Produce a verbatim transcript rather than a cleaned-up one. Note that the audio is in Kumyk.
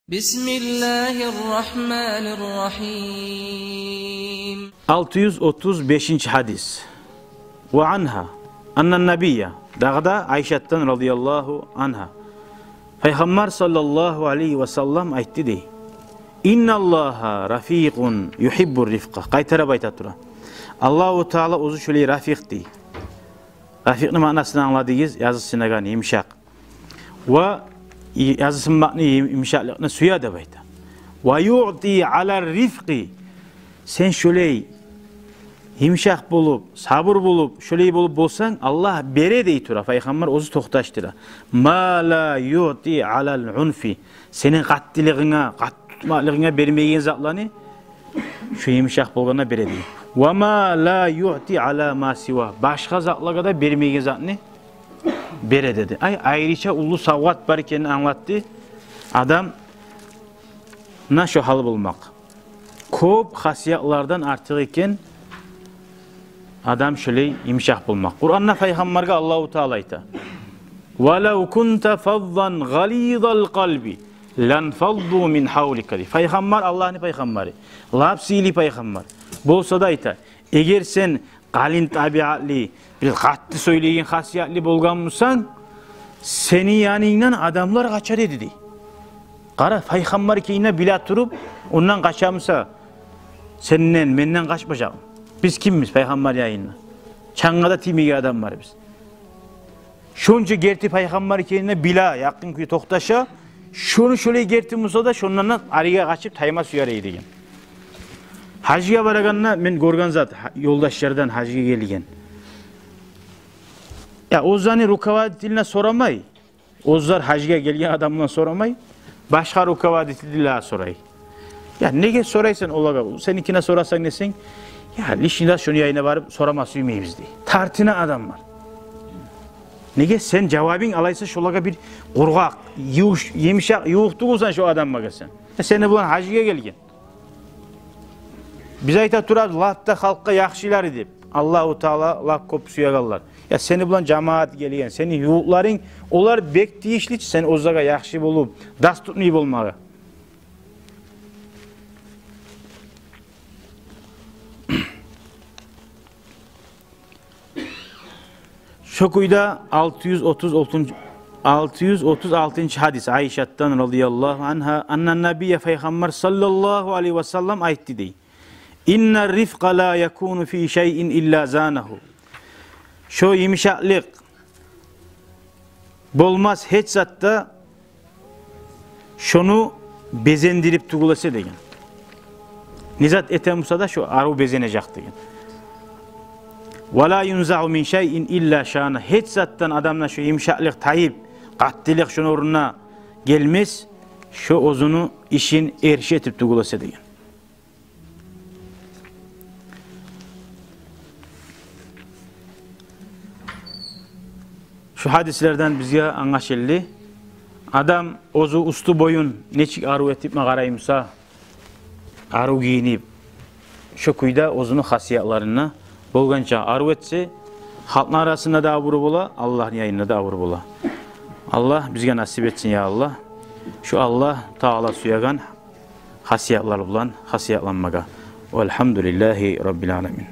بسم الله الرحمن الرحيم. Алты юз отуз бешинчи гьадис. Ва анга, анна набия, дагъы да Айшатдан радияллагьу ангьа. Пайхаммар саллаллагьу алайгьи ва саллам айтды дей: «Инналлагьа рафикъун югьиббур рифкъа». Къайтарып айта тура. Аллагьу Таала оьзю шолай рафикъ дей. Рафикъны маънасын англадыгъыз, языкъсынагъан, йымышакъ. Ва и-, языкъсынмакъны, йым-, йымышакълыкъны сюе деп айта. «Ва юъти алар рифкъи». Сен шолай йымышакъ болуп, сабур болуп, шолай болуп болсанг, Аллагь бере дей тура, пайхаммар оьзю токъташдыра. «Ма ла юъти алал унфи». Сени къаттылыгъынга, къатты тутмакълыгъынга бермейген затланы шо йымышакъ болгъанда бере дей. «Ва ма ла юъти ала ма сива». Башгъа затлагъа да бермейген затны бере деди. Ай, айрыча уллу савгъат бар экенин англатды. Адам муна шо гьал болмакъ. Кёп хасиятлардан артыкъ экен адам шолай йымышакъ болмакъ. Къуранда пайхаммаргъа Аллагьу Таала айта: «Ва лав кунта фаззан гъализал къалби ланфаззу мин гьавлика», — дей. Пайхаммар, Аллагьны пайхаммары, лап сыйлы пайхаммар болса да айта: «Эгер сен къалын табиатлы, бир къатты сёйлейген хасиятлы болгъан бусанг, сени янынгдан адамлар къачар эди», — дей. Къара, пайхаммар экенин биле туруп, ондан къача буса, сенден, менден къачмажакъмы? Биз кимбиз пайхаммар янында? Чангъа да тиймейген адамлар биз. Шонча герти пайхаммар экенин биле, якъын кюйде токъташа, шону шолай герти буса да, шондан да арыгъа къачып тайма сюер эди деген. Гьажгъа барагъанда мен гёрген зат, гьа-, ёлдашлардан гьажгъа гелген. Я, оьзлени руководителине сорамай, оьзлер гьажгъа гелген адамдан сорамай, башгъа руководителлеге сорай. Я, неге сорайсан олагъа? Сеникине сорасанг десенг, я, лишний раз шону янына барып сорама сюймейбиз дей. Тартына адамлар. Неге сен жавабынг алайса шолагъа бир къургъакъ, ювуш-, йымышакъ, ювукъ тюгюлсен шо адамгъа сен. Э, сени булан гьажгъа гелген. Биз айта турабыз, лап да халкъгъа яхшылары деп. Аллагьу Таала лап кёп сюегенлер. Я, сени булан жамаат гелген, сени ювукъларынг, олар бек тийишли чи сен оьзлеге яхшы болуп, доступный болмагъа. Шо кюйде алты юз отуз алтынчы, алты юз отуз алтынчы гьадис, Айшатдан радияллагьу ангьа, анна набия, пайхаммар саллаллагьу алайгьи ва саллам айтды дей: «Инна рифкъа ла якуну фи шайин илла занагьу». Шо йымышакълыкъ болмас гьеч затда, шону безендирип тюгюл эсе деген. Не зат этем буса да, шо арив безенежек деген. «Ва ла юнзагьу мин шайин илла шана». Гьеч затдан адамдан шо йымышакълыкъ тайып, къаттылыкъ шону орнуна гелмес, шо оьзюню ишин эрши этип тюгюл эсе деген. Шу гьадислерден бизге англашылды, адам оьзю уьстю-боюн нечик арив этип къарай буса, арив гийинип, шо кюйде оьзюню хасиятларын болгъанча арив этсе, халкъны арасында да абуру бола, Аллагьны янында да абуру бола. Аллагь бизге насип этсин, я Аллагь. Шу Аллагь Таала сюеген хасиятлар булан хасиятланмагъа. Валгьамдулиллагьи раббил аламин.